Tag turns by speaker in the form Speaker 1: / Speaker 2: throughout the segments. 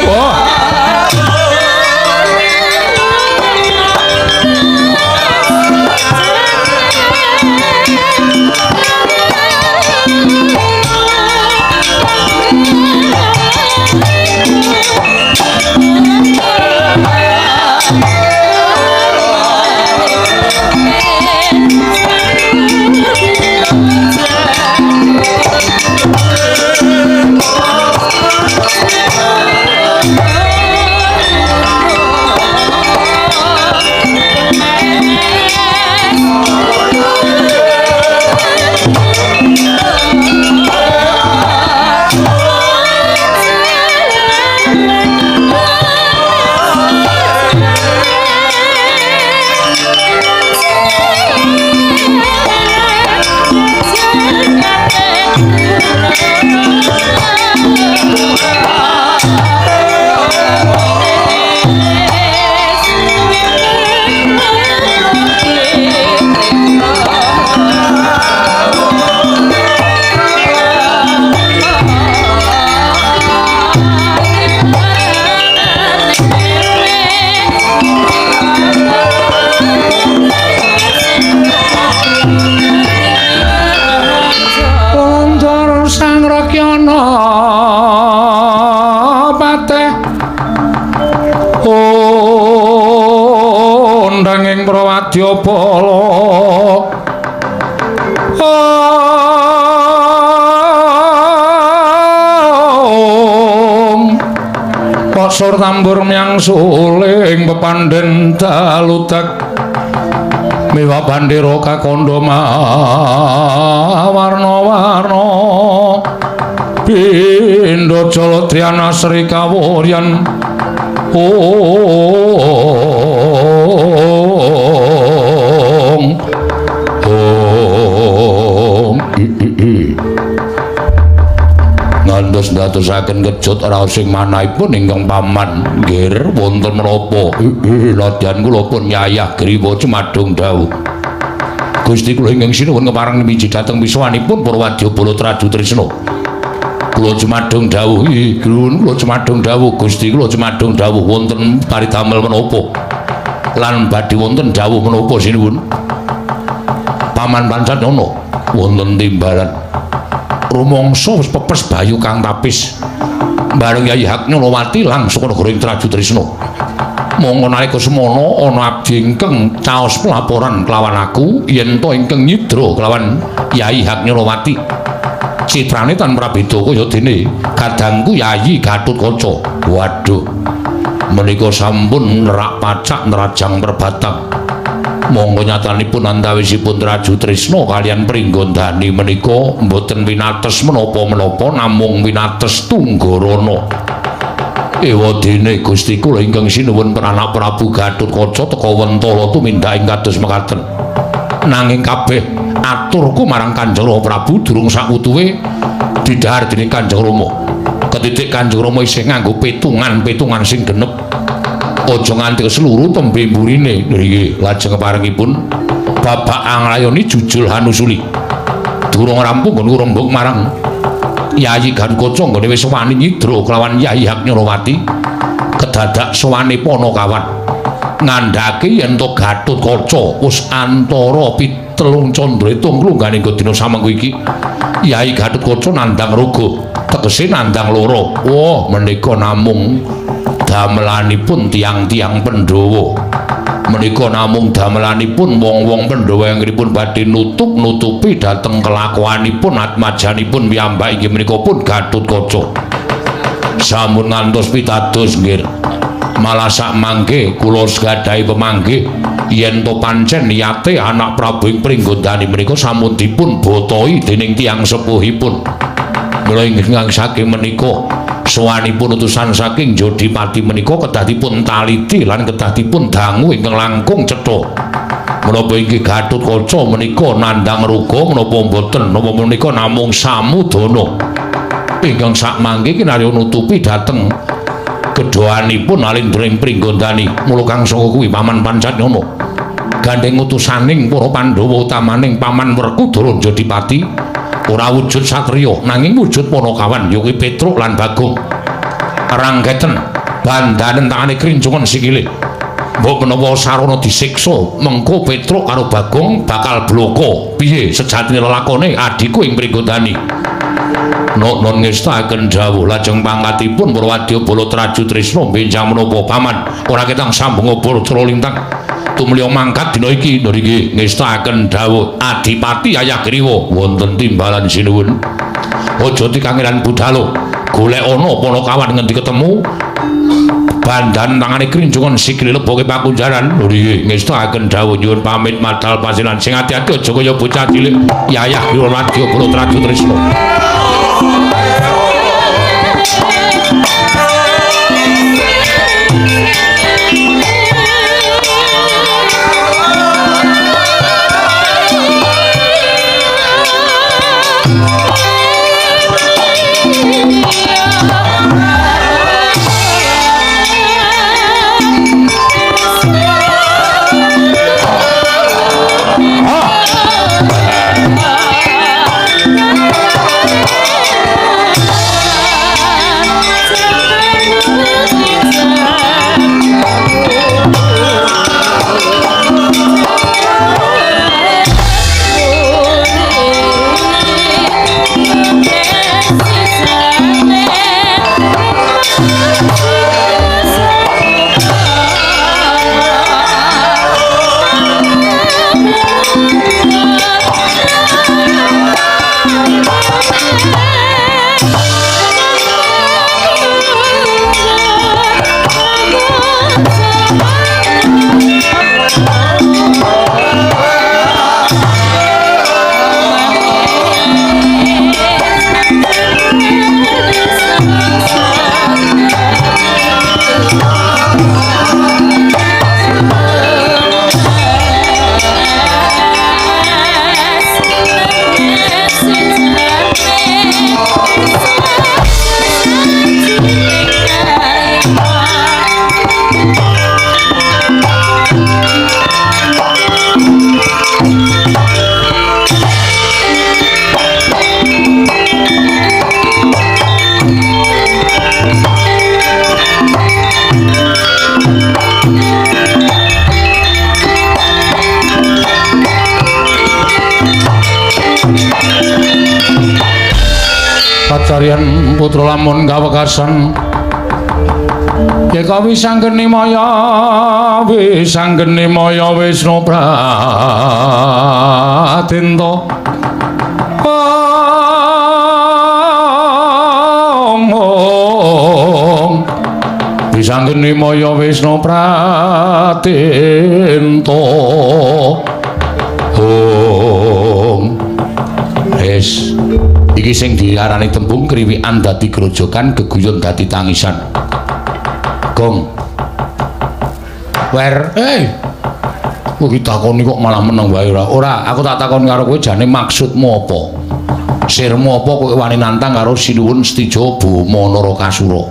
Speaker 1: Wah. Prawadyabala Om Pasur tambur myang suling pepandhen daludak miwa bandera kakandha warna-warna pindha jala dhyana sri kawuryan. Om Om ngantos ndadosaken kejut raos sing manahipun ingkang paman nggih wonten menapa? Ladyan kula pun yayah griwa cumadung dawuh. Gusti kula ingkang sinuwun kepareng miji dhateng misuwanipun para wadyabala Traju Trisna. Kula cumadung dawuh, nuwun kula cumadung dawuh Gusti kula cumadung dawuh wonten paridamel menapa? Lan badhe wonten dawuh menapa sinuwun? Paman Pancatnana wonten timbalan. Rumangsa wis pepes bayu kang tapis. Bareng Yayi Haknyalawati langsung negara ing Traju Trisna. Monggo nalika semono ana abdi ingkang caos pelaporan kelawan aku yen to ingkang nyidra kelawan Yayi Haknyalawati. Citrane tan prabeda kaya dene kadangku Yayi Gatotkaca. Waduh, menika sampun nerak pacak nerajang perbatang. Monggo nyatanipun antawisipun Traju Trisna kalian Pringgondani menika mboten winates menapa-menapa namung winates tunggarana. Ewadene Gusti kula ingkang sinuwun Pranak Prabu Gatotkaca teka wentala tumindak ing kados mekaten. Nanging kabeh aturku marang Kanjeng Rama Prabu durung sakwutuhe didhahar dening Kanjeng Rama. Ketitik Kanjeng Rama isih nganggo pitungan-pitungan sing genep. Aja nganti seluruh tembe mburine. Nggih, lajeng keparengipun babak anglayoni jujul hanusuli. Durung rampung nggon rembug marang Yayi Gatotkaca nggone wis wani nyidra kelawan Yayi Haknyalawati. Kedadak sowane Panakawan ngandhake yen to Gatotkaca wis antara pitelung candra itung klunggane dina samengko iki Yayi Gatotkaca nandhang raga, tegese nandhang loro. Wah, menika namung damelanipun tiang-tiang Pandhawa. Menika namung damelanipun wong-wong Pandhawa ingkang badhe nutup-nutupi dhateng kelakuanipun atmajanipun piyambak inggih menika pun Gatotkaca. Sampun ngantos pitados nggih. Malah sak mangke kula gadhahi pemanggih yen to pancen niyate anak Prabu ing Pringgondani menika sampun dipun botoi dening tiyang sepuhipun. Mula ingkang saking menika sowanipun utusan saking Jodipati menika kedah dipun taliti lan kedah dipun dangu ingkang langkung cetha. Menapa inggih Gatotkaca menika nandhang ruga menapa mboten, napa menika namung samudana ingkang sak mangke kinarya nutupi dhateng gedhoanipun Alindra ing Pringgondani. Mula kang saka kuwi Paman Pancatnana gandheng utusaning para Pandhawa utamaning Paman Werkudara Jodipati Ora wujud satriya nanging wujud panakawan ya kuwi Petruk lan Bagong. Ranggeten bandanen tangane krincungan sikile. Mbok menawa sarana disiksa, mengko Petruk karo Bagong bakal bloko. Piye sejatine lelakone adhiku ing Pringgondani? Nok-non ngestaken dawuh lajeng pangkatipun para wadyabala Traju Tresna benjang menapa paman ora ketang sambung obor cara lintang tumliya mangkat dina iki nggih ngestaken dawuh Adipati Hayagriwa wonten timbalan sinuwun. Aja dikangelan budhalo, golek ana panakawan ngendi ketemu bandan tangane krinjungan sikile leboke pakunjaran. Nggih ngestaken dawuh nyuwun pamit madal pasinan sing ati-ati aja kaya bocah cilik Yayah Griwa Wadyabala Traju Tresna. Kacarian putra lamun kawekasan yeka wisanggeni maya wisanggeni maya Wisnu Pratinta omong wisanggeni maya Wisnu Pratinta om. Wis iki sing diarani tembung kriwikan dadi grojogan geguyon dadi tangisan. Gong. Wer, kowe iki takoni kok malah meneng wae ora. Ora, aku tak takon karo kowe jane maksudmu apa? Sirmu apa kowe wani nantang karo Sinuwun Setija Boma Narakasura?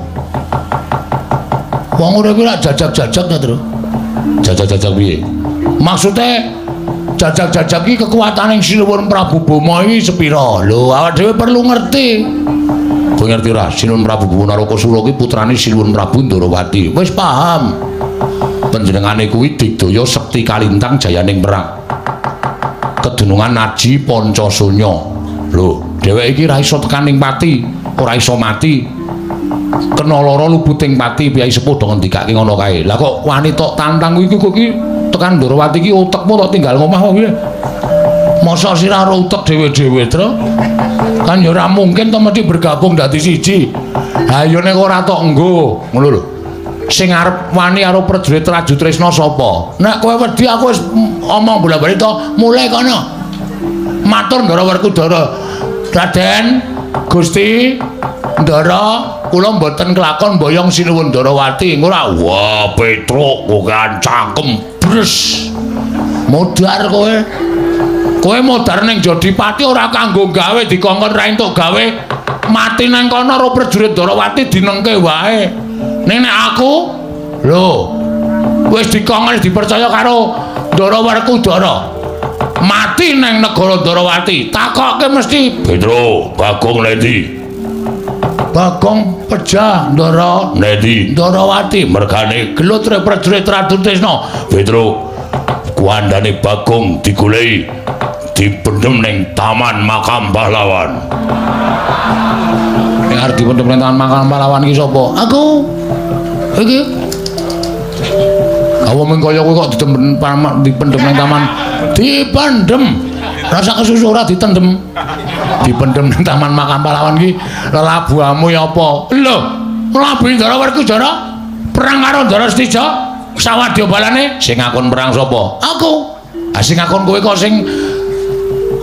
Speaker 1: Wong urip iki lak jajag-jajag ta, Tru? Jajag-jajag piye? Maksude jajag-jajag iki kekuatane Sinuwun Prabu Boma iki sepira? Lho, awak dhewe perlu ngerti. Kowe ngerti ora? Sinuwun Prabu Boma Narakasura iki putrane Sinuwun Prabu Ndorowati. Wis paham. Panjenengane kuwi digdaya sekti kalintang jayaning perang. Kedunungan aji Pancasunya. Lho, dheweke iki ora iso tekan ning pati, ora iso mati. Kena lara luputing pati, piyai sepuh do ngendikake ngono kae. Lah kok wani tok tantang kuwi kowe iki tekan Ndorowati iki utekmu tok tinggal ngomah kok piye? Mosok sira ora utek dhewe-dhewe, Tru? Kan ya ora mungkin to mesti bergabung dadi siji. Ha ya nek ora tok nggo, ngono lho. Sing arep wani karo prajurit Traju Tresna sapa? Nek kowe wedi aku wis omong bola-bali to, mulai kono. Matur Ndara Werkudara. Raden Gusti Ndara, kula mboten kelakon mboyong Sinuwun Ndorowati. Ora, wah Petruk kokean cangkem bres. Modar kowe. Kowe modar ning Jodipati ora kanggo gawe dikongkon ra entuk gawe. Mati nang kono karo prajurit Ndorowati dinengke wae. Ning nek aku lho wis dikongkon dipercaya karo Ndara Werkudara. Mati neng negara Ndarawati. Takokke mesti Petro, Bagong nendi? Bagong pejah Ndara nendi? Ndarawati mergane gelut prajurit Ratu Tresna. Petro, kuandane Bagong digoleki dipendhem ning Taman Makam Pahlawan. Ning arep dipendhem ning Taman Makam Pahlawan iki sapa? Aku. Iki. Awa mung kaya kowe kok dipendhem ning taman. Dipendhem. Rasa kesusu ora ditendhem. Dipendhem ning Taman Makam Pahlawan iki lelabuhamu ya apa? Lho, mlabu Ndara Werkudara perang karo Ndara Setija, sawadya balane sing ngakon perang sapa? Aku. Ha sing ngakon kowe kok sing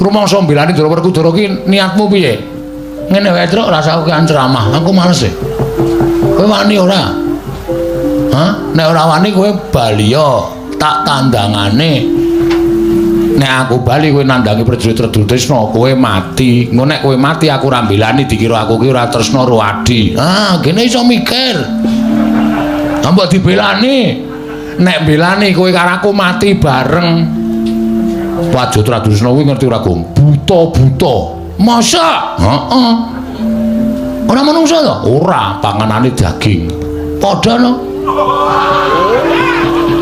Speaker 1: rumangsa mbelani Ndara Werkudara ki niatmu piye? Ngene wae, Truk, rasa aku kan ceramah. Aku males e. Kowe wani ora? Hah? Nek ora wani kowe bali ya, tak tandangane. Nek aku bali kowe nandangi prajurit Tresna, kowe mati. Engko nek kowe mati aku ora mbelani dikira aku ki ora tresna karo adi. Ah, gene iso mikir. Mbok dibelani. Nek mbelani kowe karo aku mati bareng. Prajurit Tresna kuwi ngerti ora, Gong? Buta-buta. Masa? Heeh. Ora manungsa to? Ora, panganane daging. Padha no.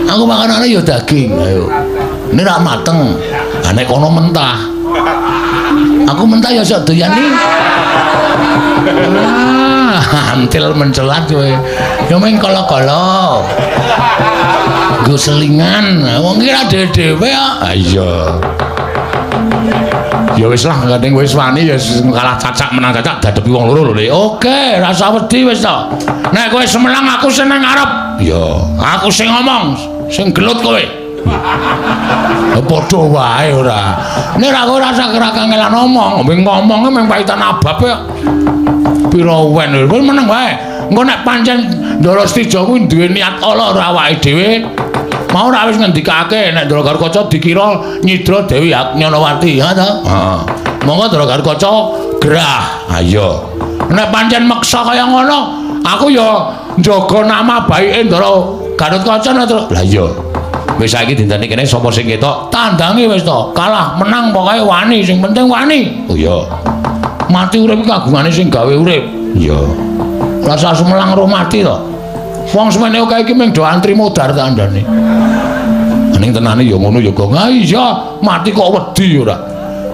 Speaker 1: Aku makanane ya daging, ayo. Ini rak mateng. Ha nek kono mentah. Aku mentah ya sok doyan iki. Ah, antil mencelat kowe. Ya mung kala-kala. Nggo selingan. Wong iki ra dhewe-dhewe kok. Ha iya. Ya wis lah, gandeng wis wani ya kalah cacak menang cacak dadepi wong loro lho, Le. Oke, rasa wedi wis to. Nek kowe semenang aku seneng arep. Ya, aku sing ngomong, sing gelut kowe. Padha wae ora. Nek ora kowe rasa kangelan ngomong, ngomong mung paitan abab kok. Pira wen kowe meneng wae. Engko nek pancen Ndara Setija kuwi duwe niat ala ora awake dhewe. Mau ora wis ngendikake nek Ndara Garukaca dikira nyidra Dewi Nyanawati, ha ta? Heeh. Monggo Ndara Garukaca gerah. Ha iya. Nek pancen meksa kaya ngono, aku ya njaga nama baike Ndara Garukaca to. Lah iya. Wis saiki dinteni kene sapa sing ketok, tandangi wis to. Kalah menang pokoke wani, sing penting wani. Oh iya. Mati urip iki kagungane sing gawe urip. Iya. Rasa sumelang roh mati to. Wong semene akeh iki mung do antri modar tandane. Ning tenane ya ngono ya, Gong. Ha iya, mati kok wedi ora.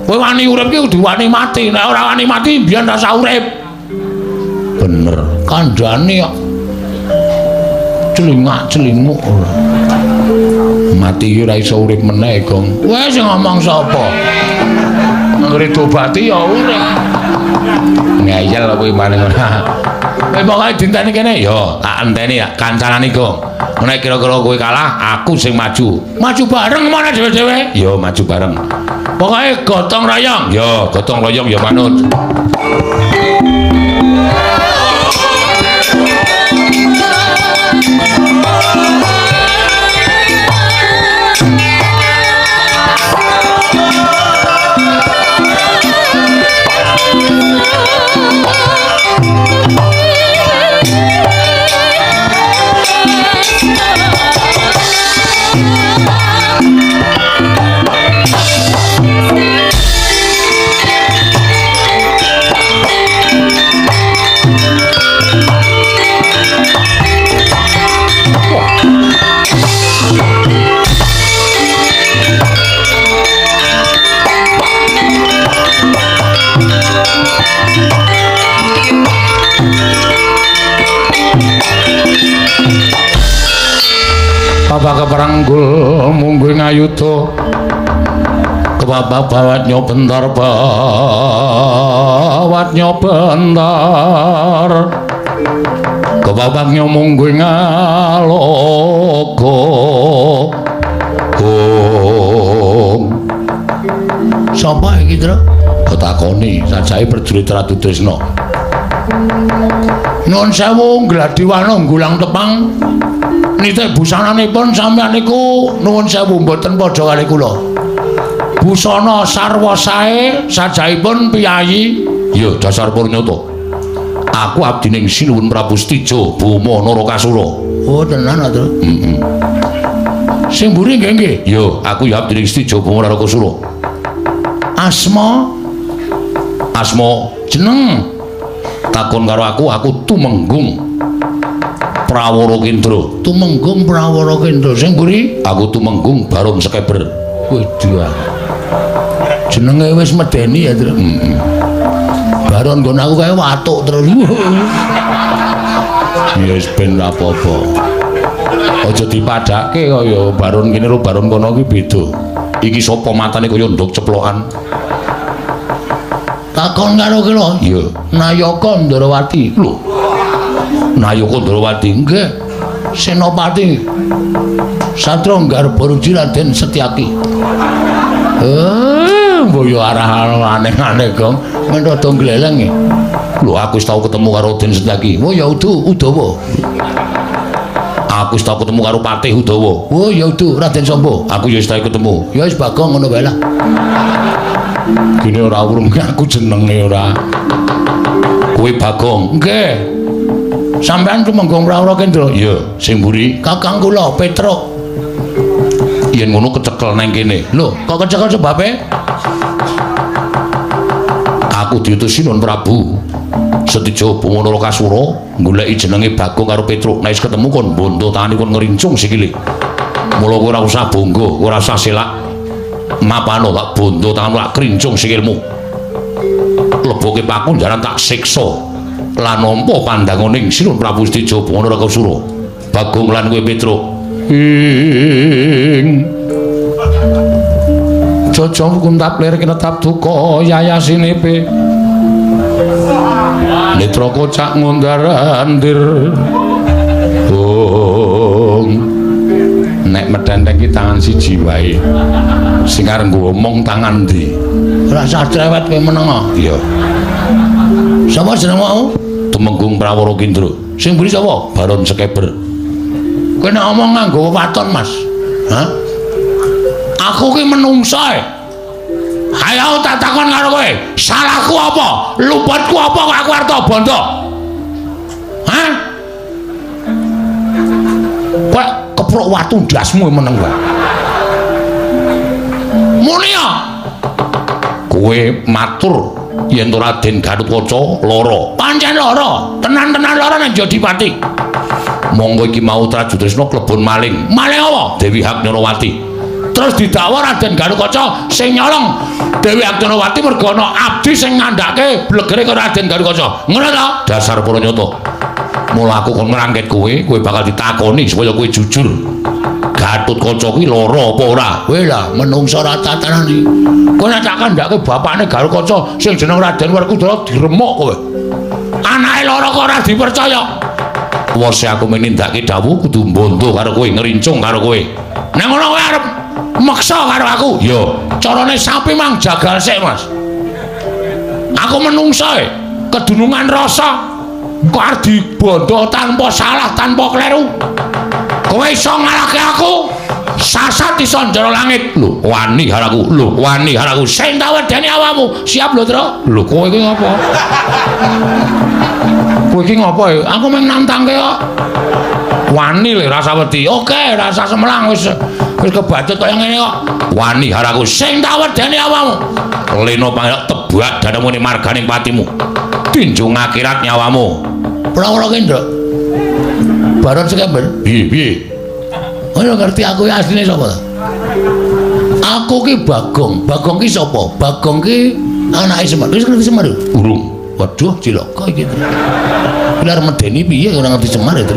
Speaker 1: Kowe wani urip iki kudu wani mati. Nek ora wani mati mbiyen rasa urip. Bener. Kandhane kok celingak-celinguk ora. Mati iki ora iso urip meneh, Gong. Wes sing ngomong sapa? Anggere diobati ya urip. Ngeyel kowe maning ora. Kowe pokoke dinteni kene ya, tak enteni ya kancanane, Gong. Nek kira-kira kowe kalah, aku sing maju. Maju bareng mana dhewe-dhewe? Ya, maju bareng. Pokoke gotong royong. Ya, gotong royong ya manut. Bapak keperanggul mungguh ngayuda kebabak bawatnya bentar bawatnya bentar kebabaknya mungguh ngalogo. Sapa iki, Tru? Ketakoni sajae prajurit Ratu Tresna. Nuwun sewu Gladiwana Gulang Tepang. Nitih busananipun sampeyan niku nuwun sewu mboten padha kali kula. Busana sarwa sae sajaipun piyayi. Ya dasar purnyata. Aku abdining Sinuwun Prabu Setija Boma Narakasura. Oh tenan ta, Tru? Heeh. Sing mburi nggih nggih. Ya, aku ya abdining Setija Boma Narakasura. Asma asma jeneng takon karo aku, aku Tumenggung Prawara Kendra. Tumenggung Prawara Kendra sing mburi? Aku Tumenggung Baron Sekeber. Waduh. Jenenge wis medeni ya, Tru. Heeh. Baron nggon aku kae watuk terus. Ya wis ben ora apa-apa. Aja dipadhake kaya baron kene karo baron kono iki beda. Iki sapa matane kaya nduk ceplokan? Takon karo ki lho. Iya. Nayaka Ndrawati. Lho. Nayaka Ndrawati nggih. Senopati Satra Garbaruji Raden Setyaki. Mbok yo arah aneh-aneh, Gong. Men rada gleleng e. Lho aku wis tau ketemu karo Raden Setyaki. Oh ya udu Udawa. Aku wis tau ketemu karo Patih Udawa. Oh ya udu Raden Samba. Aku ya wis tau ketemu. Ya wis Bagong ngono wae lah. Gini ora urung aku jenenge ora. Kowe Bagong. Nggih. Sampeyan Tumenggung Prawara Kendra? Iya, sing mburi kakang kula Petruk. Yen ngono kecekel nang kene. Lho, kok kecekel sebabe? Aku diutus Sinuwun Prabu Setija Bawana Lokasura goleki jenenge Bagong karo Petruk. Nek wis ketemu kon bondo tangane kon ngrincung sikile. Mula kowe ora usah bangga, ora usah selak. Mapano tak bondo tanganmu tak krincung sikilmu. Leboke paku jaran tak siksa. Lan nampa pandanganing Sinuwun Prabu Setija Bawana Lokasura. Bagong lan kowe Petruk. Ing jojong kuntap lir kinetap duka yayasinipe netra kocak ngundar-andir. Bung nek medhendeng ki tangan siji wae sing arep ngomong tangan ndi? Ora usah cerewet kowe meneng. Iya. Sapa jenengmu? Tumenggung Prawara Kendra. Sing mburi sapa? Baron Sekeber. Kowe nek omong nganggo waton, Mas. Hah? Aku ki menungso e. Ayo tak takon karo kowe, salahku apa? Luputku apa kok aku arep bondo? Hah? Kowe keprok watu ndasmu meneng wae. Muni ya. Kowe matur yen to Raden Gatotkaca lara. Pancen lara, tenan-tenan lara nang Jodipati. Monggo iki mau Trajutrisna klebon maling. Maling apa? Dewi Haknyanawati. Terus didakwa Raden Gatotkaca sing nyolong Dewi Haknyanawati mergo ana abdi sing ngandhake blegere karo Raden Gatotkaca. Ngono ta? Dasar para nyata. Mula aku kon ngrangket kowe, kowe bakal ditakoni supaya kowe jujur. Gatotkaca kuwi lara apa ora? Kowe lah menungso ora tatanan iki. Kowe nek tak kandhake bapakne Gatotkaca sing jeneng Raden Werkudara diremuk kowe. Anake lara kok ora dipercaya. Wose aku menindakake dawuh kudu mbondo karo kowe, ngrincung karo kowe. Nek ngono kowe arep meksa karo aku? Ya, carane sapi mang jagal sik, Mas. Aku menungso e, kedunungan rasa kok arep dibondo tanpa salah, tanpa kleru. Kowe iso ngalahke aku, sasat iso njero langit. Lho, wani karo aku. Lho, wani karo aku. Sing tak wedeni awakmu. Siap lho, Tru. Lho, kowe iki ngopo? Kowe iki ngopo e? Aku mung nantangke kok. Wani lho rasa wedi. Oke, rasa semelang wis wis kebacut kaya ngene kok. Wani karo aku. Sing tak wedeni awakmu. Lena pangerak tebak dadamu ning marganing patimu. Tinjung akhirat nyawamu. Prawara Kendra. Baron Sekember. Piye piye? Ora ngerti aku asline sapa ta? Aku ki Bagong. Bagong ki sapa? Bagong ki anake Semar. Wis ngerti Semar? Urung. Waduh, cilaka iki. Iki arep medeni piye ora ngerti Semar itu.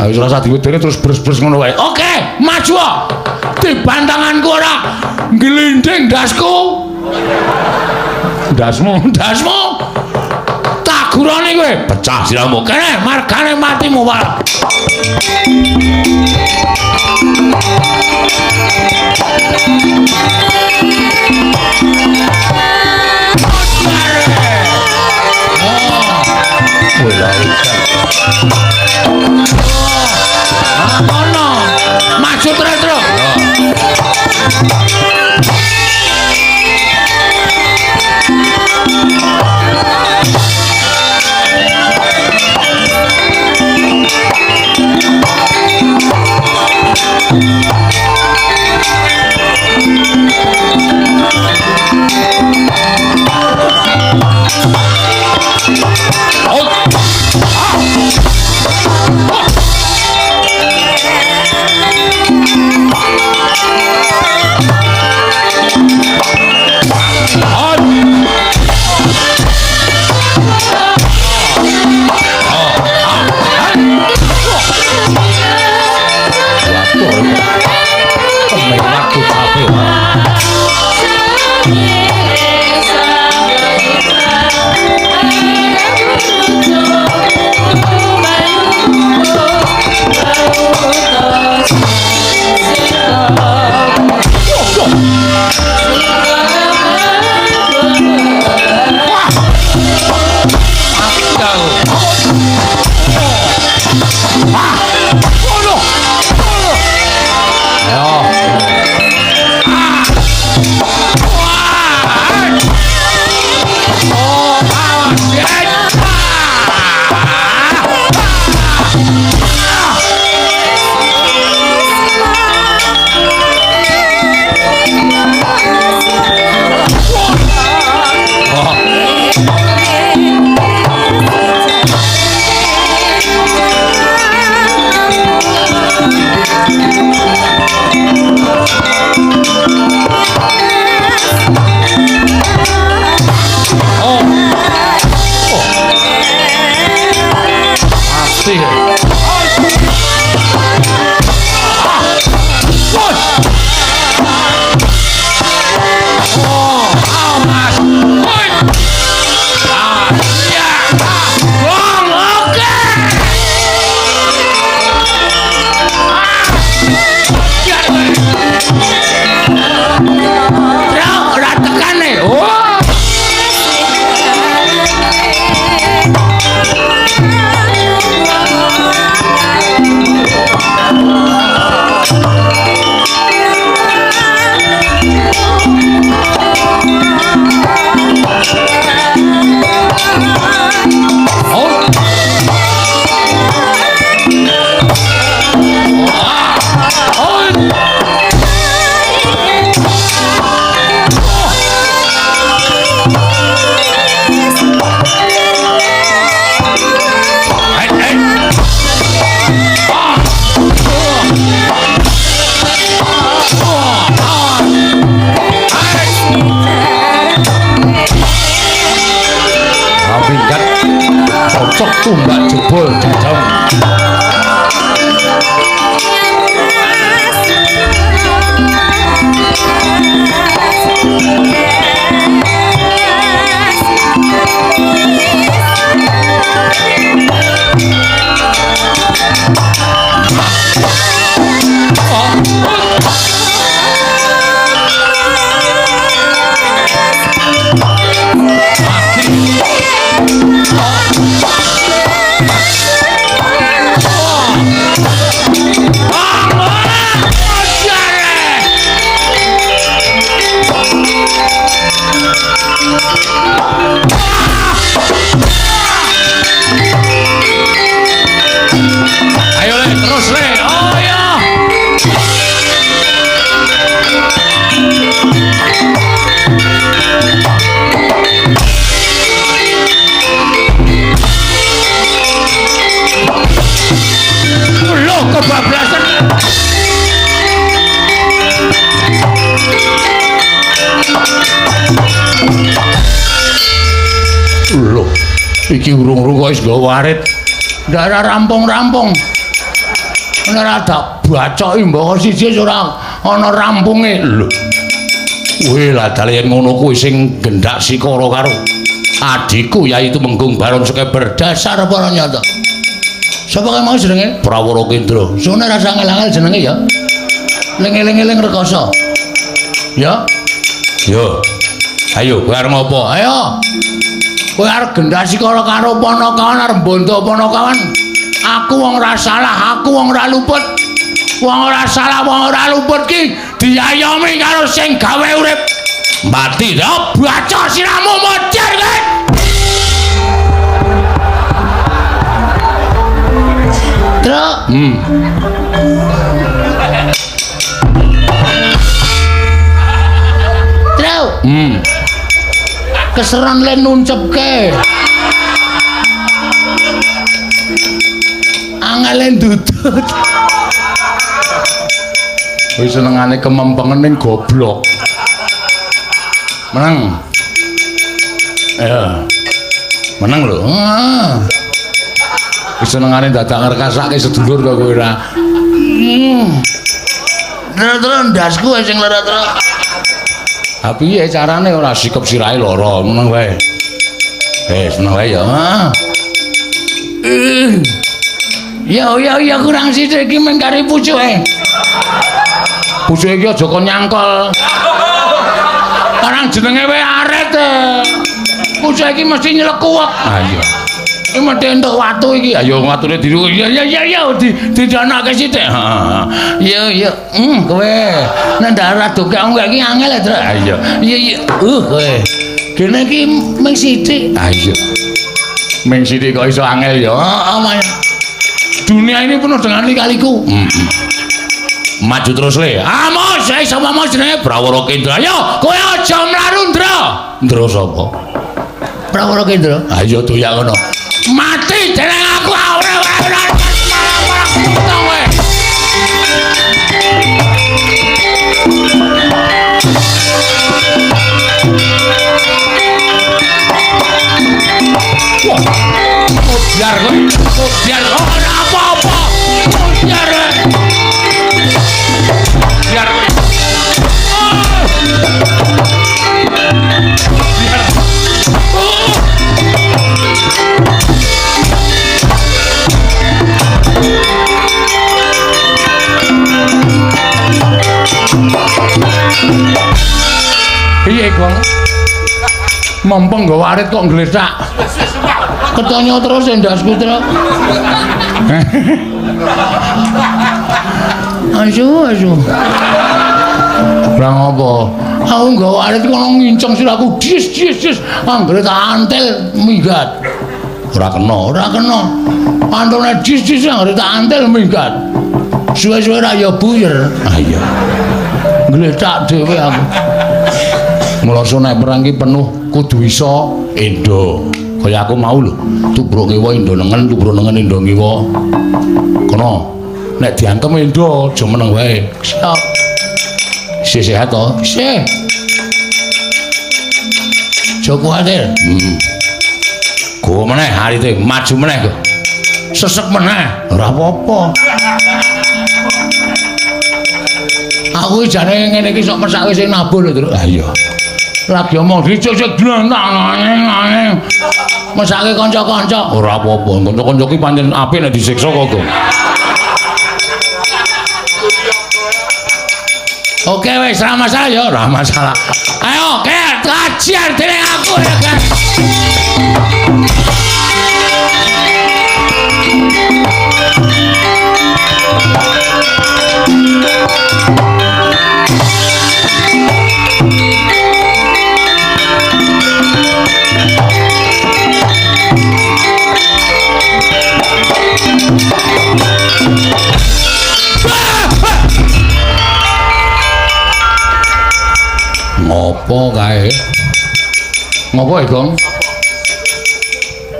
Speaker 1: Ha wis ora usah diwedeni terus bres-bres ngono wae. Oke, maju. Dibantanganku ora glinding ndasku. Ndasmu, ndasmu. Tak gurane kowe, pecah sirahmu. Kene margane matimu, Pak. Ngono. Maju terus, terus. rame waktu kabeh. Cocok tumbak jebol jajang. Ayo le, terus le. Oh ya. Loh, kebablasan. Loh, iki urung-urung kok wis nggawa arit. Ndak rampung-rampung. Ora tak bacoki mbaka siji ora ana rampunge. Lho. Kuwi lah dalan yen ngono kuwi sing gendak sikara karo adhiku yaitu Menggung Baron Sekeber. Dasar para nyata. Sapa kae mau jenenge? Prawara Kendra. Sune rasa angel-angel jenenge ya. Ling-eling-eling rekoso. Ya. Yo. Ayo kowe arep ngopo? Ayo. Kowe arep gendak sikara karo Panakawan arep mbondo Panakawan. Aku wong ora salah, aku wong ora luput. Wong ora salah, wong ora luput ki diayomi karo sing gawe urip. Mati ya baca siramu mocer kowe. Truk.
Speaker 2: Truk.
Speaker 1: Keseran le nuncepke. Angele ndudut. Wis senengane kemempengen ning goblok. Menang. Ya. Menang lho. Wis senengane dadak ngrekasake sedulur kok kowe ora. Terus ndasku sing lara terus. Ha piye carane ora sikep sirahe lara meneng wae. Wis meneng wae ya. Ya ya ya kurang sithik iki mung kari pucuke. Pucuke iki aja kon nyangkol. Karang jenenge wae aret. Pucuke iki mesti nyelekuwek. Ha iya. Iki mesti entuk watu iki. Ayo watune diru. Ya ya ya ya didanake sithik. Heeh. Iya iya. Kowe nek ndak ora dokek iki angel ya, Tru. Ha iya. Iya iya. Kowe. Kene iki mung sithik. Ha iya. Mung sithik kok iso angel ya. Heeh, Mas. Dunia ini penuh dengan lika-liku. Maju terus le. Amos, saya sama Mas jenenge Brawara Kendra. Ayo, kowe aja mlaru, Ndra. Ndra sapa? Brawara Kendra. Ayo doyak ngono. Mati jeneng aku ora ora malah kowe. Biar kowe, biar ora apa-apa. Biar. Biar. Biar. Piye, Gong? Mempeng nggawa arit kok ngglethak. Ketonyo terus endasku, Truk. Asu, asu. Lah ngopo? Aku nggawa arit kono nginceng sirahku dis dis dis. Anggere tak antel minggat. Ora kena, ora kena. Pantone dis dis anggere tak antel minggat. Suwe-suwe ra ya buyer. Ah iya. Ngglethak dhewe aku. Mula nek perang ki penuh kudu iso endo. Kaya aku mau lho, tubruk ngiwa endo nengen, tubruk nengen endo ngiwa. Kono nek diantem endo aja meneng wae. Siap. Isih sehat to? Isih. Aja kuwatir. Go meneh arite, maju meneh go. Sesek meneh, ora apa-apa. Aku jane ngene iki sok mesake sing nabuh lho, Truk. Ha iya. Lagi omong dicek-cek glentang. Mesake kanca-kanca ora apa-apa. Kanca-kanca ki pancen apik nek disiksa kok. Oke wis ora masalah ya, ora masalah. Ayo, ke ajar dening aku ya, kan. Ngopo kae? Ngopo e, Gong?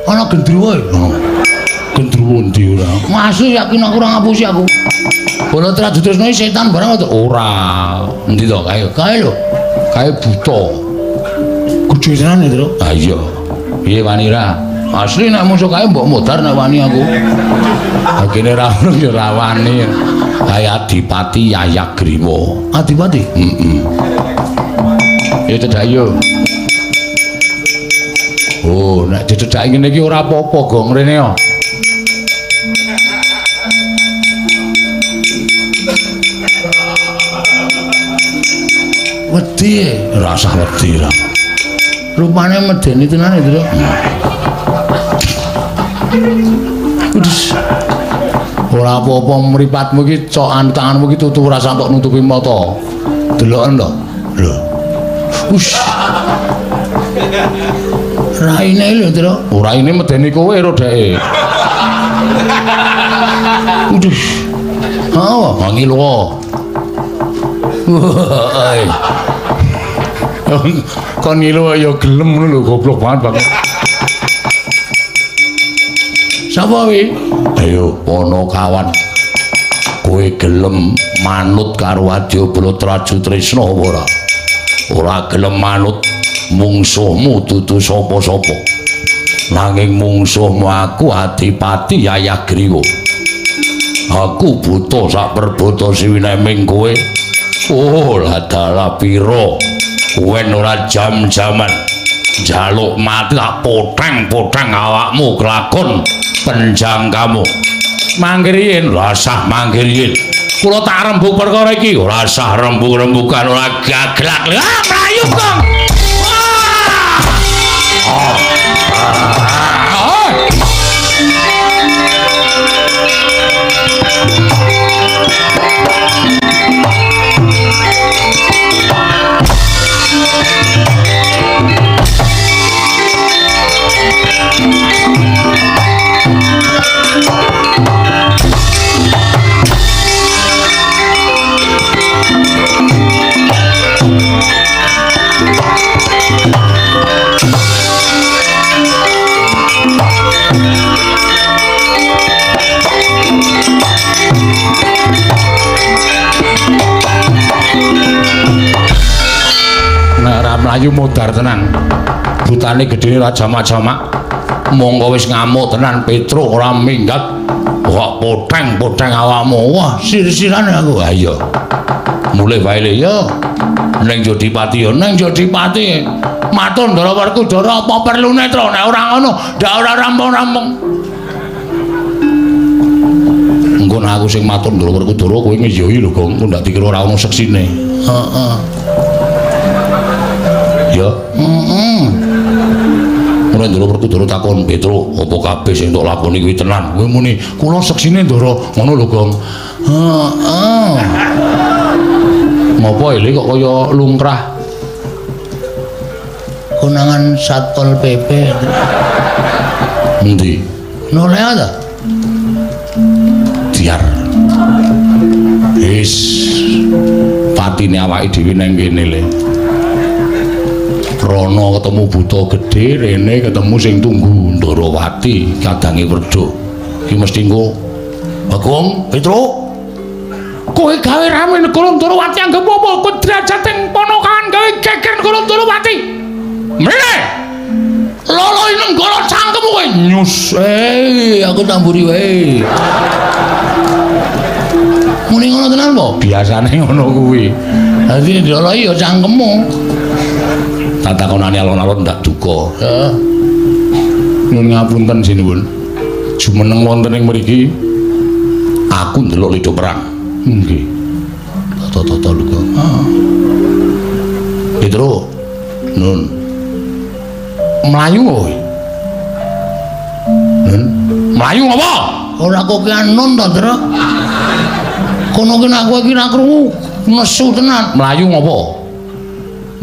Speaker 1: Ana gendruwo e. Gendruwo ndi ora? Masih yakin aku ora ngapusi aku. Bola Trajutresna setan barang to? Ora. Endi to kae? Kae lho. Kae buta. Gedhe tenan e, Tru. Ha iya. Piye wani ra? Asli nek musuh kae mbok modar nek wani aku. Ha kene ra ono ya ra wani. Kae Adipati Yayagriwa. Adipati? Heeh. Ya cedhak yo. Oh, nek dicedhaki ngene iki ora apa-apa, Gong, rene yo. Wedi, ora usah wedi ra. Rupane medeni tenan itu, Truk. Udes. Ora apa-apa mripatmu iki cokan tanganmu iki tutu ora sampe nutupi mata. Deloken to. Lho. Ush. Raine lho, Truk. Raine medeni kowe ro dheke. Uduh. Oh, ngilu. Kon ngilu ya gelem ngono lho, goblok banget, Bang. Sapa wi? Ayo, Ponokawan. Kowe gelem manut karo Adyabala Trajutresna apa ora? Ora gelem manut mungsuhmu dudu sapa-sapa. Nanging mungsuhmu aku Adipati Yayagriwa. Aku buta sak perbata siwineming kowe. Oh, ladalah pira? Wen ora jam-jaman. Njaluk mati tak poteng-poteng awakmu kelakon penjangkamu. Manggiriin, rasah manggiriin. Kula tak rembug perkara iki, ora sah rembug-rembugan ora gaglak. Ah, mlayu, Kang. Ah. Ah. Nek ora mlayu modar tenan. Butane gedene ora jamak-jamak. Monggo wis ngamuk tenan Petruk ora minggat. Kok poteng-poteng awakmu. Wah, sir-siran aku. Ha iya. Mulih wae le ya. Ning Jodipati ya, ning Jodipati. Matur Ndara Werkudara apa perlune Tru nek ora ngono, ndak ora rampung-rampung. Engko nek aku sing matur Ndara Werkudara kowe ngeyohi lho, Gong. Engko ndak dikira ora ono seksine. Heeh. Ya, heeh. Mulane Ndara Werkudara takon, "Petruk, apa kabeh sing tok lakoni kuwi tenan?" Kowe muni, "Kula seksine Ndara." Ngono lho, Gong. Heeh. Ngopo ele kok kaya lungkrah?
Speaker 2: Konangan Satpol PP.
Speaker 1: Endi?
Speaker 2: Noleh ta?
Speaker 1: Diar. Wis patine awake dhewe nang kene le. Rono ketemu buta gedhe, rene ketemu sing tunggu Ndarawati kadange Werda. Iki mesti engko Bagong, Petruk. Kowe gawe rame negara Ndarawati anggep apa? Kowe derajate ponokan gawe geger negara Ndarawati. Mrene. Loloi nenggala cangkemmu kowe. Nyus.
Speaker 2: Aku tamburi wae. Muni ngono tenan po?
Speaker 1: Biasane ngono kuwi.
Speaker 2: Dadi diloloi ya cangkemmu.
Speaker 1: Tatakonane alon-alon ndak duka.
Speaker 2: Heeh.
Speaker 1: Nyuwun ngapunten sinuwun. Jumeneng wonten ing mriki aku ndelok lido perang. Nggih.
Speaker 2: Tata-tata lho kok.
Speaker 1: Heeh. Petro. Nun. Mlayu kowe. Nun. Mlayu apa?
Speaker 2: Ora kokean nun to, Tru. Kono ki nek kowe iki ra krungu nesu tenan.
Speaker 1: Mlayu ngopo?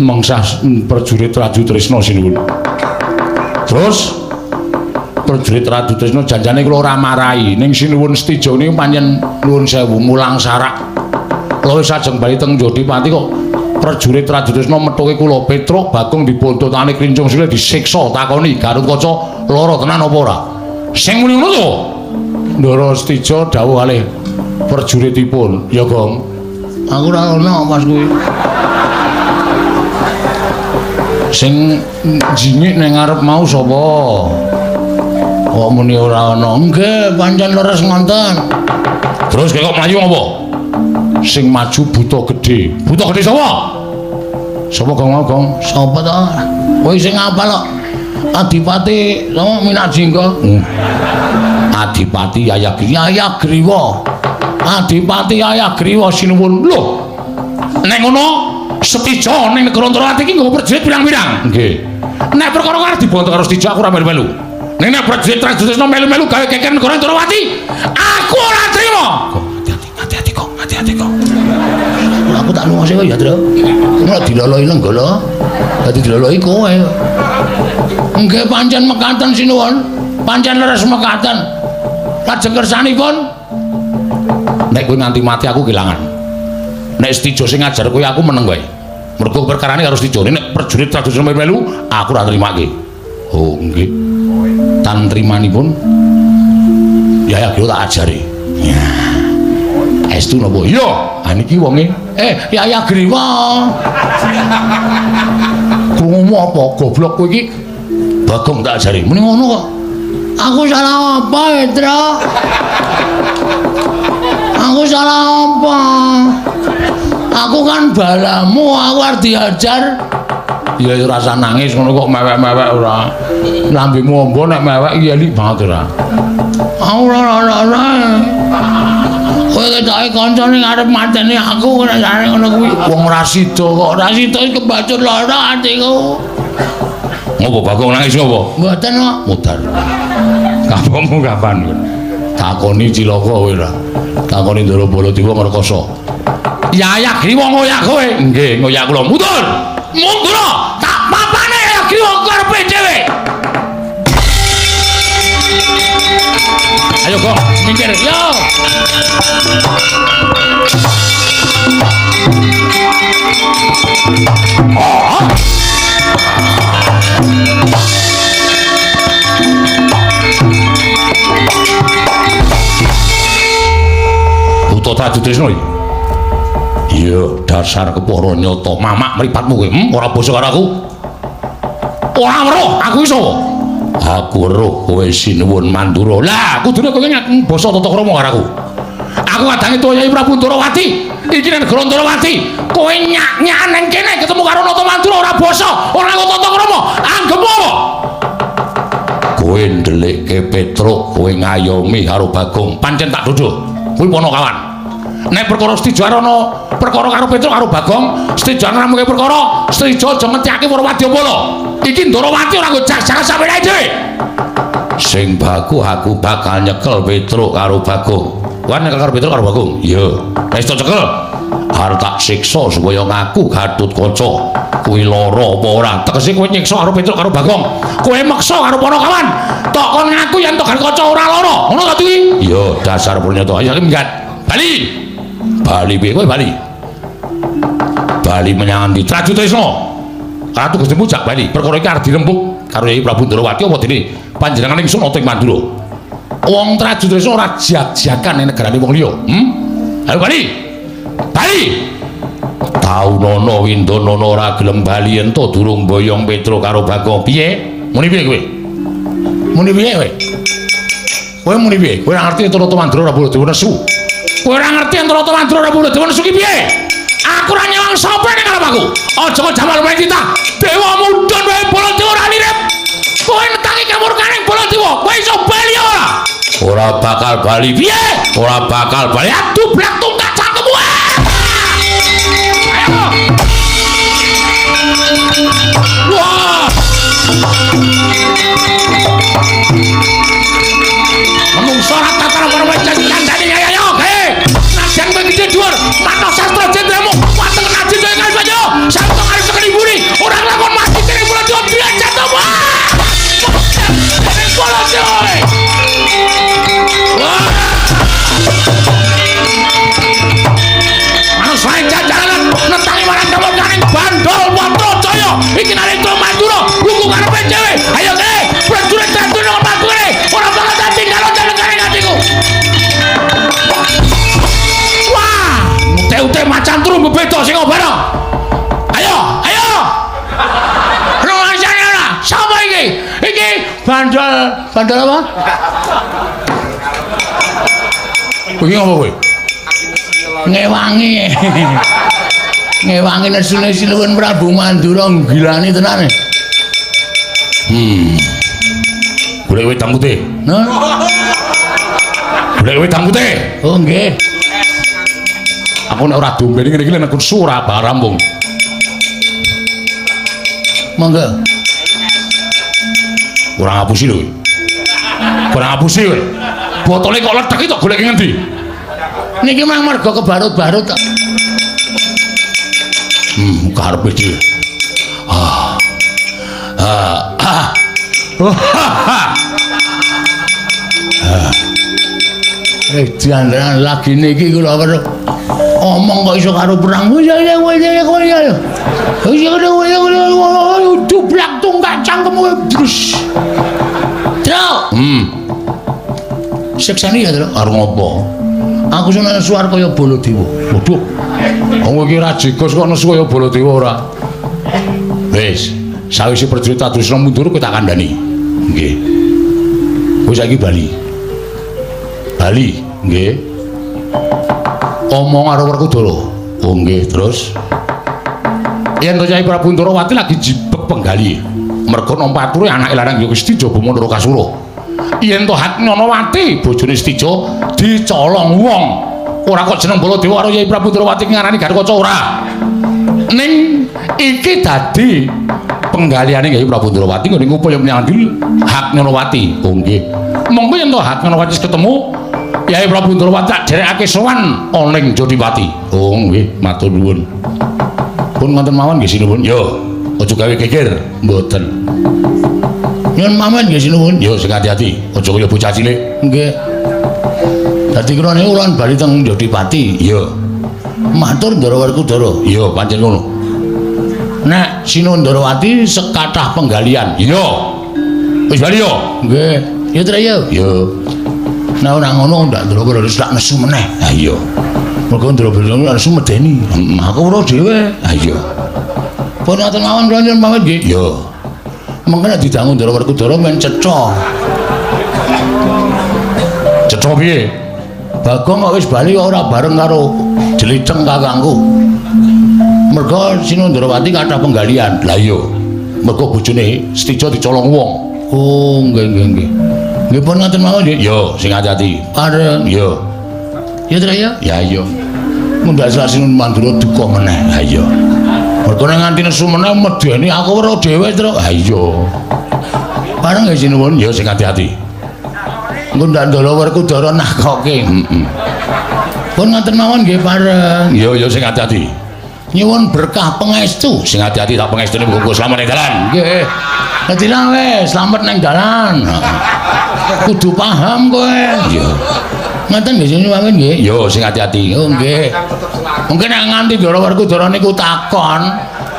Speaker 1: Mengsah prajurit Raju Tresna sinuwun. Terus prajurit Raju Tresna janjane kula ora marahi ning sinuwun Setija niku pancen nuwun sewu mulang sarak. Kula wis ajeng bali teng Jodipati kok prajurit Raju Tresna methuke kula Petruk Bagong dibontotane klincung sikile disiksa takoni Garukaca lara tenan apa ora. Sing muni ngono to. Ndara Setija dawuh kalih prajuritipun, "Ya Gong,
Speaker 2: aku ora ono pas kuwi."
Speaker 1: Sing jingik ning ngarep mau sapa? Kok muni ora ana?
Speaker 2: Nggih, pancen leres ngonten.
Speaker 1: Terus kok mlayu apa? Sing maju buta gedhe. Buta gedhe sapa? Sapa Gong mau, Gong?
Speaker 2: Sapa to? Kowe sing ngapal kok. Adipati sapa Minajingga?
Speaker 1: Adipati Yaya
Speaker 2: Griwa.
Speaker 1: Adipati Yaya Griwa sinuwun. Lho. Nek ngono Setija ning negara Ndarawati iki nggawa prajurit pirang-pirang. Nggih. Nek perkara arep dibonto karo Setija aku ora melu-melu. Ning nek prajurit Tresna melu-melu gawe keker negara Ndarawati, aku ora trima. Kok hati-hati, hati-hati kok, hati-hati kok.
Speaker 2: Aku tak lunga sik ya, Tru. Ora diloloi nenggala. Dadi diloloi kowe.
Speaker 1: Nggih pancen mekaten sinuwun. Pancen leres mekaten. Lajeng kersanipun nek kowe nganti mati aku kelangan. Nek Setija sing ngajar kowe aku meneng wae. Mergo perkarane karo Setija. Nek prajurit Tresna melu aku ora trimake. Oh, nggih. Tan trimanipun Yaya Griwa tak ajari. Ya. Estu napa? Iya. Ha niki wonge. Yaya Griwa. Krungumu apa? Goblok kowe iki. Bagong tak ajari. Muni ngono kok.
Speaker 2: Aku salah apa, Tru? Aku salah apa? Aku Aku kan balamu, aku arep diajar.
Speaker 1: Ya ora usah nangis ngono kok mewek-mewek ora. Lambemu ombo nek mewek iki elik banget ora.
Speaker 2: Aku ora. Kowe ketoke kanca ning arep mateni aku ora jare ngono kuwi.
Speaker 1: Wong ora sida kok,
Speaker 2: ora sida kebacut lara atiku.
Speaker 1: Ngopo Bagong nangis ngopo?
Speaker 2: Mboten kok.
Speaker 1: Mudar. Kapokmu kapan kowe? Takoni cilaka kowe ora. Takoni Ndara Baladewa ngrekoso. Yayah Griwa ngoyak kowe. Nggih, ngoyak kula. Mundur. Mundur. Tak papane Yayah Griwa karepe dhewe. Ayo kok, minggir.
Speaker 2: Yo.
Speaker 1: Oh. Buta Trajutrisna iki. Iya, dasar kepara nyata. Mamak mripatmu kowe. Ora basa karo aku. Ora weruh, aku iso. Aku weruh kowe sinuwun Mandura. Lah, kudune kowe ngaku basa tata krama karo aku. Aku kadange tuwa Yai Prabu Ndorowati. Iki nang negara Ndorowati. Kowe nyak-nyakan nang kene ketemu karo Nata Mandura ora basa, ora nganggo tata krama. Anggepmu apa? Kowe ndelikke Petruk, kowe ngayomi karo Bagong. Pancen tak duduk. Kuwi ponokawan. Nek perkara Setija ana perkara karo Petruk karo Bagong, Setija ngramuke perkara, Setija aja ngetihake para wadyabala. Iki Ndorowati ora nggo jak-jakan sampeyan dhewe. Sing baku aku bakal nyekel Petruk karo Bagong. Kowe nyekel karo Petruk karo Bagong? Iya. Wis tak cekel. Arep tak siksa supaya ngaku Gatotkaca. Kuwi lara apa ora? Tegese kowe nyiksa karo Petruk karo Bagong. Kowe meksa karo ponokawan. Tok kon ngaku yen tok Gatotkaca ora lara. Ngono ta kuwi? Iya, dasar purnyata. Ayo minggat. Bali. Bali piye kowe bali? Bali menyang ndi? Trajutrisna. Ratu Gustimu jak bali. Perkara iki arep dirembug karo Yai Prabu Ndorowati apa dene panjenengan ingsun ana ing Mandura. Wong Trajutrisna ora jak-jakan ning negarane wong liya. Ayo bali. Bali. Taunono Windonono ora gelem bali ento durung boyong Petruk karo Bagong. Piye? Muni piye kowe? Muni piye kowe? Kowe muni piye? Kowe ora ngerti Nata Mandura ora Baladewa nesu. Kowe ora ngerti Nata Mandura ora Baladewa nesu ki piye? Aku ora nyawang sapa ning ngarep aku. Aja kok jamal wae titah. Dewa mudhun wae Baladewa ora nirep. Kowe netangi kamurkane Baladewa, kowe iso bali ora? Ora bakal bali. Piye? Ora bakal bali. Aduh blak tungkak cangkemmu. Ayo. Wah. Menungso ora tataran karo wajah kandhane ayo gawe. Najan kowe gedhe dhuwur, manah sastra jendramu, wateng naji jaya kalbayo, santo arep sekali buri, ora lakon mati kene Baladewa derajat apa? Baladewa. Wah. Manus wae jajaran netangi marang kamurkaning Bandol Watrajaya. Iki Narendra Mandura lugu karepe dhewe. Ayo kene, prajurit Trajutrisna mlaku kene. Ora bakal tak tinggal negare atiku. Wah, ute-ute macan turu bebeda sing obara. Ayo, ayo. Rumasane ora? Sapa iki? Iki Bandol, Bandol apa? Iki ngopo kowe?
Speaker 2: Ngewangi. Ngewangi nesune Sinuwun Prabu Mandura nggilani tenan.
Speaker 1: Golek wedang putih.
Speaker 2: Nah.
Speaker 1: Golek wedang putih.
Speaker 2: Oh nggih.
Speaker 1: Aku nek ora dombe ngene iki nek nesu ora bakal rampung.
Speaker 2: Monggo.
Speaker 1: Ora ngapusi lho. Ora ngapusi kowe. Botole kok lethek iki tok golek ngendi?
Speaker 2: Niki mang mergo kebarut-barut tok.
Speaker 1: Karepe dhewe. Ah. Ah. Ah.
Speaker 2: Jangan lagi niki kula weruh. Omong kok iso karo perang. Dublak tungkak cangkemmu brus. Truk. Siksani ya, Truk.
Speaker 1: Arep ngopo?
Speaker 2: Aku seneng suar kaya Baladewa.
Speaker 1: Waduh. Wong iki ra jegos kok nesu kaya Baladewa ora. Wis, sawise prajurit Trajutrisna mundur kowe tak kandhani. Nggih. Kowe saiki bali. Bali, nggih. Omong karo Werkudara. Oh nggih, terus yen to Kyai Prabu Ndorowati lagi jibek penggali. Merga nampa ature anake lanang ya Stija Bama Narakasura. Yen to Hatnyanawati bojone Stija dicolong wong. Ora kok jeneng Baladewa karo Kyai Prabu Ndorowati ngarani Gatotkaca ora. Ning iki dadi penggaliane Kyai Prabu Ndorowati nggone ngupaya nyandil Hatnyanawati. Oh nggih. Monggo yen to Hatnyanawati ketemu Kyai Prabu Ndorowati tak derekake sowan ana ing Jodipati. Oh nggih, matur nuwun. Pun ngoten mawon nggih sinuwun. Yo, aja gawe geger. Mboten.
Speaker 2: Nyuwun pamit nggih sinuwun.
Speaker 1: Yo sing ati-ati, aja kaya bocah cilik.
Speaker 2: Nggih. Dadi kula niku kula bali teng Jodipati.
Speaker 1: Iya.
Speaker 2: Matur Ndara Werkudara.
Speaker 1: Iya, pancen ngono.
Speaker 2: Nek Sinuwun Ndorowati sekathah penggalian.
Speaker 1: Iya. Wis bali yo.
Speaker 2: Nggih. Ya Tru yo.
Speaker 1: Iya.
Speaker 2: Nek ora ngono ndak Ndara Werkudara tak nesu meneh.
Speaker 1: Ha iya.
Speaker 2: Mergo Ndara Werkudara nesu medeni. Aku ora dhewe.
Speaker 1: Ha iya.
Speaker 2: Pun ngoten mawon kula nyuwun pamit nggih.
Speaker 1: Iya.
Speaker 2: Mengko nek didangu Ndara Werkudara men cetha.
Speaker 1: Cetha piye?
Speaker 2: Bagong kok wis bali kok ora bareng karo Jeliceng kakangku. Mergo Sinuwun Ndorowati kathah penggalian.
Speaker 1: Lah iya. Mergo bojone Stija dicolong wong.
Speaker 2: Oh, nggih nggih nggih. Nggih pun ngoten mawon nggih.
Speaker 1: Yo, sing ati-ati.
Speaker 2: Pareng.
Speaker 1: Yo.
Speaker 2: Ya Tru ya.
Speaker 1: Ya iya.
Speaker 2: Mundak Sinuwun Mandura duka meneh.
Speaker 1: Ha iya.
Speaker 2: Mergo nek nganti nesu meneh medeni aku ora dhewe, Tru.
Speaker 1: Ha iya.
Speaker 2: Pareng nggih sinuwun.
Speaker 1: Yo sing ati-ati.
Speaker 2: Engko ndak Ndara Werkudara nakoke.
Speaker 1: Heeh.
Speaker 2: Pun ngoten mawon nggih pareng.
Speaker 1: Yo yo sing ati-ati.
Speaker 2: Nyuwun berkah pangestu.
Speaker 1: Sing ati-ati tak pangestune muga-muga slamet ning dalan.
Speaker 2: Nggih. Dadi wis slamet ning dalan. Kudu paham kowe.
Speaker 1: Iya.
Speaker 2: Ngoten nggih sinuwun pamit nggih.
Speaker 1: Yo sing ati-ati.
Speaker 2: Oh nggih. Mungkin nek nganti Ndara Werkudara niku takon,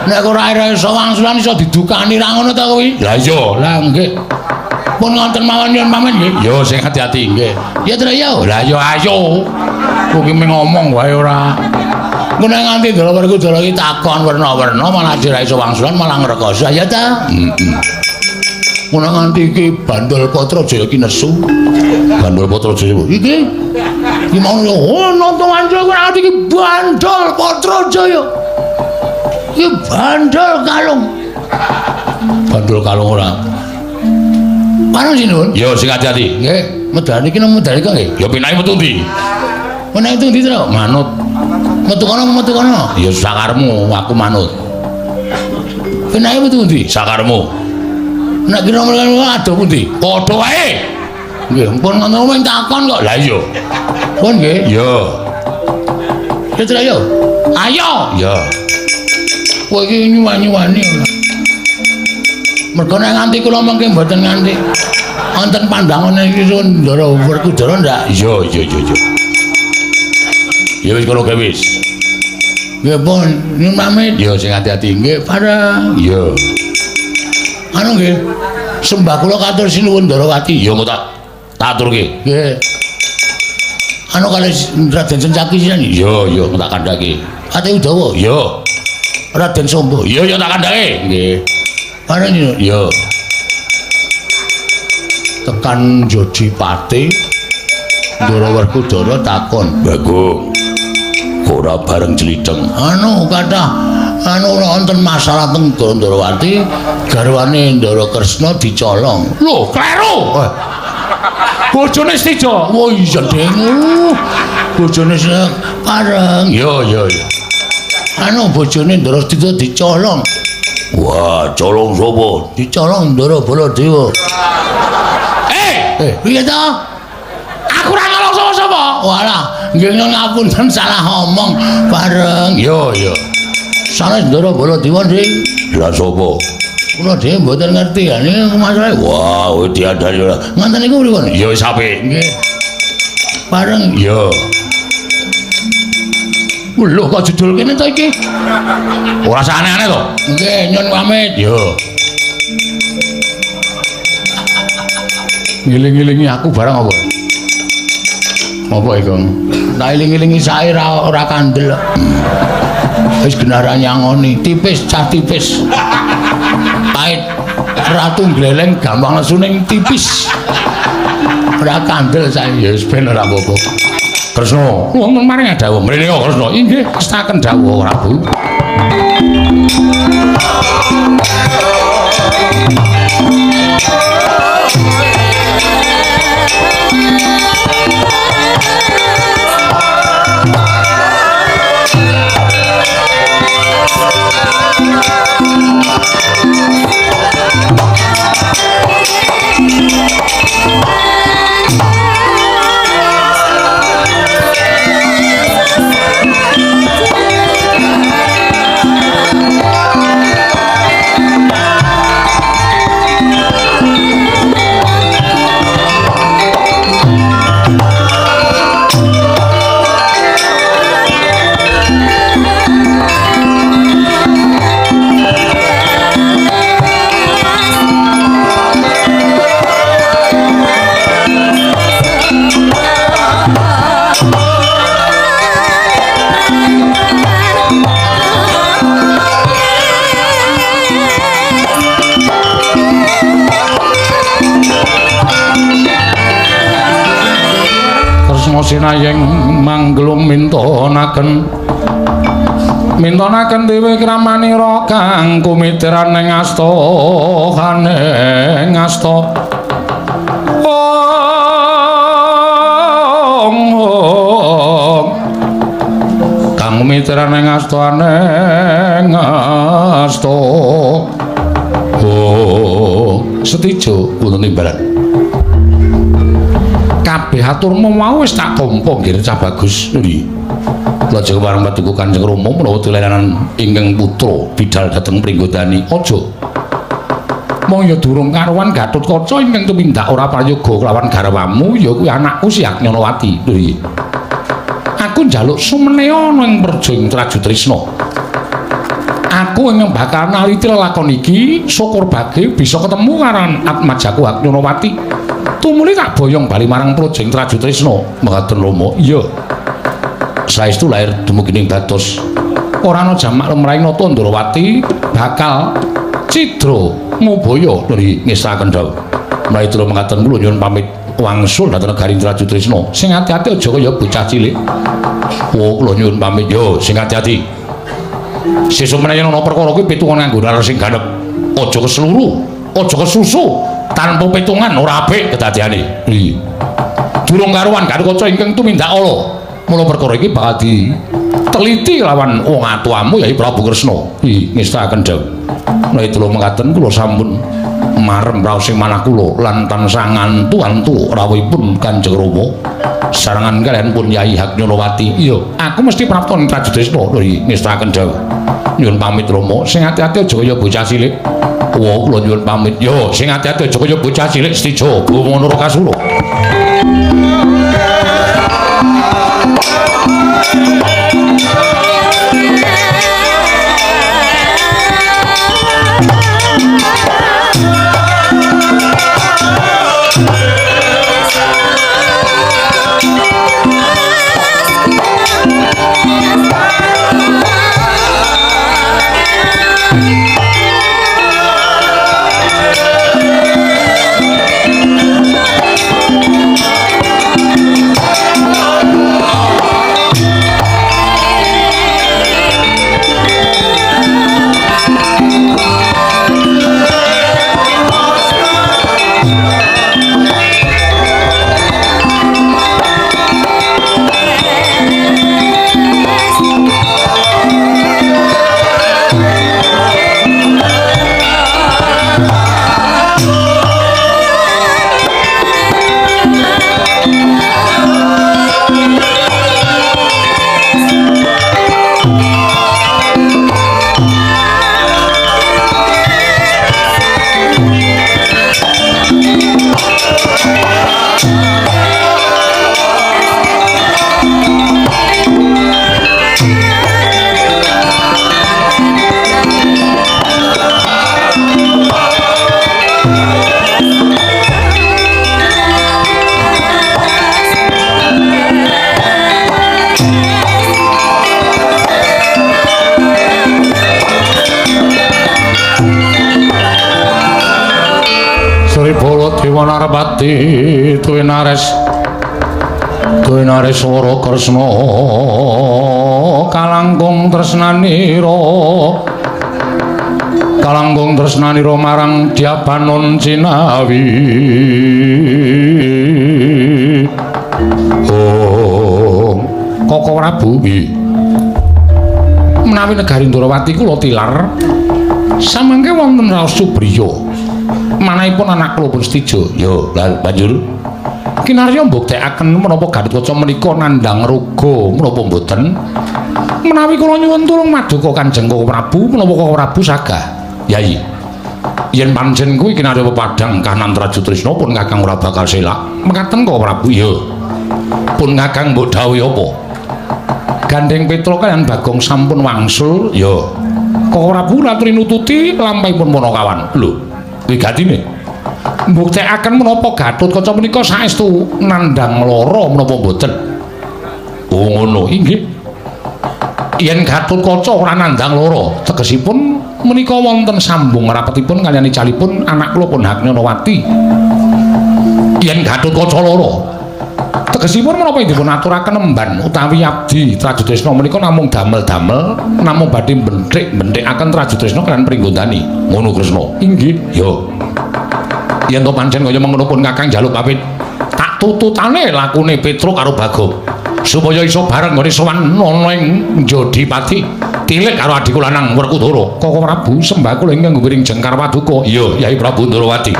Speaker 2: nek ora iso wangsulan iso didukani ra ngono ta kuwi?
Speaker 1: Lah iya.
Speaker 2: Lah nggih. Pun ngoten mawon nyuwun pamit nggih.
Speaker 1: Yo sing ati-ati
Speaker 2: nggih. Ya Tru yo.
Speaker 1: Lah yo ayo. Kowe ki ngomong wae ora.
Speaker 2: Engko nek nganti Ndara Werkudara iki takon werna-werna malah ora iso wangsulan malah ngrekoso ya ta?
Speaker 1: Heeh.
Speaker 2: Ngono nganti iki Bandol Patrajaya iki nesu.
Speaker 1: Bandol Patrajaya
Speaker 2: iki iki mau oh nonton anjel kowe nganti iki Bandol Patrajaya. Iki bandol kalung.
Speaker 1: Bandol kalung ora.
Speaker 2: Pareng sinuwun.
Speaker 1: Yo sing ati-ati.
Speaker 2: Nggih, medani iki nang medani kok nggih.
Speaker 1: Ya pinake metu ndi?
Speaker 2: Meneh itu ndi, Tru?
Speaker 1: Manut.
Speaker 2: Metu kono metu kono.
Speaker 1: Ya sakarmu, aku manut.
Speaker 2: Pinake metu ndi?
Speaker 1: Sakarmu.
Speaker 2: Nek kira mrene adoh pundi?
Speaker 1: Padha wae.
Speaker 2: Nggih, pun ngono mung takon kok.
Speaker 1: Lah iya.
Speaker 2: Pun nggih.
Speaker 1: Iya.
Speaker 2: Ya Tru yo. Ayo.
Speaker 1: Iya.
Speaker 2: Kowe iki nyuwani-nyuwani ora. Mergo nek nganti kula mengke mboten nganti wonten pandangane iki suwun Ndara Werkudara ndak?
Speaker 1: Iya, iya, iya, iya. Ya wis kono gawe wis.
Speaker 2: Nggih pun, nyuwun pamit.
Speaker 1: Ya sing ati-ati.
Speaker 2: Nggih, pareng.
Speaker 1: Iya.
Speaker 2: Anu nggih. Sembah kula katur sinuwun Ndorowati.
Speaker 1: Ya engko tak aturke.
Speaker 2: Nggih. Anu kalih Raden Sencaki sisan.
Speaker 1: Iya, iya, engko tak kandhake.
Speaker 2: Ate Udawa.
Speaker 1: Iya.
Speaker 2: Raden Sombo.
Speaker 1: Iya, iya tak kandhake.
Speaker 2: Nggih. Pareng yo.
Speaker 1: Iya.
Speaker 2: Tekan Jodipati Ndara Werkudara takon,
Speaker 1: "Bagong, ora bareng Jlitheng?"
Speaker 2: Anu kathah anu ora wonten masalah teng Ndorowati, garwane Ndara Kresna dicolong.
Speaker 1: Lho, kleru. Bojone Stija.
Speaker 2: Oh iya, Deng. Bojone pareng.
Speaker 1: Iya, iya, iya.
Speaker 2: Anu bojone Ndara Stija dicolong.
Speaker 1: Wah, colong sapa?
Speaker 2: Dicolong Ndara Baladewa. Piye ta?
Speaker 1: Aku ora nyolong sapa-sapa.
Speaker 2: Walah, nggih ngapunten salah omong bareng.
Speaker 1: Iya, iya.
Speaker 2: Salah Ndara Baladewa, Dik.
Speaker 1: Lah sapa?
Speaker 2: Kula dhewe mboten ngerti ya niki masalahe.
Speaker 1: Wah, kowe diandani ora.
Speaker 2: Ngoten niku pripun?
Speaker 1: Ya wis apik.
Speaker 2: Nggih. Bareng.
Speaker 1: Iya.
Speaker 2: Lho kok judul kene to iki?
Speaker 1: Ora usah aneh-aneh to.
Speaker 2: Nggih, nyun pamit.
Speaker 1: Iya.
Speaker 2: Ngiling-ngilingi aku barang apa? Apa iku? Tak iling-ilingi sae ora kandel. Wis genara nyangoni, tipis cah tipis. Pait ratu gleleng gampang lesu ning tipis. Ora kandel sae ya wis ben ora apa-apa.
Speaker 1: Kresna, wonten maring dawuh mrene kok Kresna. Inggih, ngestaken dawuh Prabu. Sinayeng manggelung mintonaken mintonaken dewe kramanira kang kumitiran ing asta kaning asta ong kang kumitiran ing asta ning asta. Oh, setijo wonten imbalan. Kabeh aturmu mau wis tak tampa nggih cah bagus. Nggih. Lajeng marang paduka Kanjeng Rama menawa dolenan ingkang putra bidal dhateng Pringgodani. Aja. Mong ya durung karuan Gatotkaca ingkang tumindak ora prayoga kelawan garwamu ya kuwi anakku si Agnyanawati. Nggih. Aku njaluk sumeneya ana ing Praja ing Trajutrisna. Aku ingkang bakal naliti lelakon iki syukur bage bisa ketemu karo atmajaku Agnyanawati. Tumuli tak boyong bali marang Praja ing Trajutrisna. Mekaten Rama. Iya. Saestu lair dumugi ing batos. Ora ana jamak lumrahing nata Ndrawati bakal cidra ngubaya nuli ngestaken dawuh. Menawi kula mekaten kula nyuwun pamit wangsul dhateng negari Trajutrisna. Sing ati-ati aja kaya bocah cilik. Oh, kula nyuwun pamit yo, sing ati-ati. Sesuk menawi ana perkara kuwi pitungan nganggo nalar sing ganep. Aja kesluru, aja kesusu. Tanpa pitungan ora apik kedadiane. Iya. Durung karuan Gatotkaca ingkang tumindak ala. Mula perkara iki bakal diteliti lawan wong atuamu Yai Prabu Kresna. Iya, ngestaken dawuh. Menawi kula mekaten kula sampun marem raos ing manah kula lan tansah ngantu-antu rawuhipun Kanjeng Rama sarengan kaliyan pun Yai Agnyanawati. Iya, aku mesti prapta ing Trajutrisna. Iya, ngestaken dawuh. Nyuwun pamit Rama, sing ati-ati aja kaya bocah cilik. Wah, kula nyuwun pamit. Yo, sing ati-ati aja kaya bocah cilik Setija Bawa Narakasura. Sri Bala Dewa Narpati Tuwinares Kowe nareswara Kresna kalangkung tresnanira, kalangkung tresnanira marang Dyabanon Cinawi. Oh, Koko Prabu, menawi negari Ndrawati kula tilar samangke wonten raos Subriya manahipun anak kula pun setija. Yo, lah banjur kinarya mbuktekaken menapa Gatotkaca menika nandhang raga menapa mboten? Menawi kula nyuwun tulung maduka Kanjeng Koko Prabu, menapa Koko Prabu sagah? Yai, yen pancen kuwi kinarya pepadhang kahanan Trajutrisna pun Kakang ora bakal selak. Mekaten Koko Prabu? Iya. Pun Kakang mbok dhawuhi apa? Gandeng Petruk kaliyan Bagong sampun wangsul. Ya. Koko Prabu laturi nututi lampahipun Panakawan. Lho, wigatine mbuktekaken menapa Gatotkaca menika saestu nandhang lara menapa mboten? Oh ngono, inggih. Yen Gatotkaca ora nandhang lara, tegesipun menika wonten sambung rapetipun kaliyan icalipun anak kula pun Haknyanawati. Yen Gatotkaca lara, tegesipun menapa dipun aturaken emban utawi abdi Trajutrisna menika namung damel-damel, namung badhe benthik-benthikaken Trajutrisna kaliyan Pringgondani. Ngono Kresna. Inggih. Ya. Yen to pancen kaya mengono pun Kakang njaluk pamit tak tututane lakune Petruk karo Bagong supaya iso bareng nggone sowan ana ing Jodipati tilik karo adhiku lanang Werkudara. Koko Prabu sembah kula ingkang gumiring jengkar paduka. Iya, Yai Prabu Ndrawati.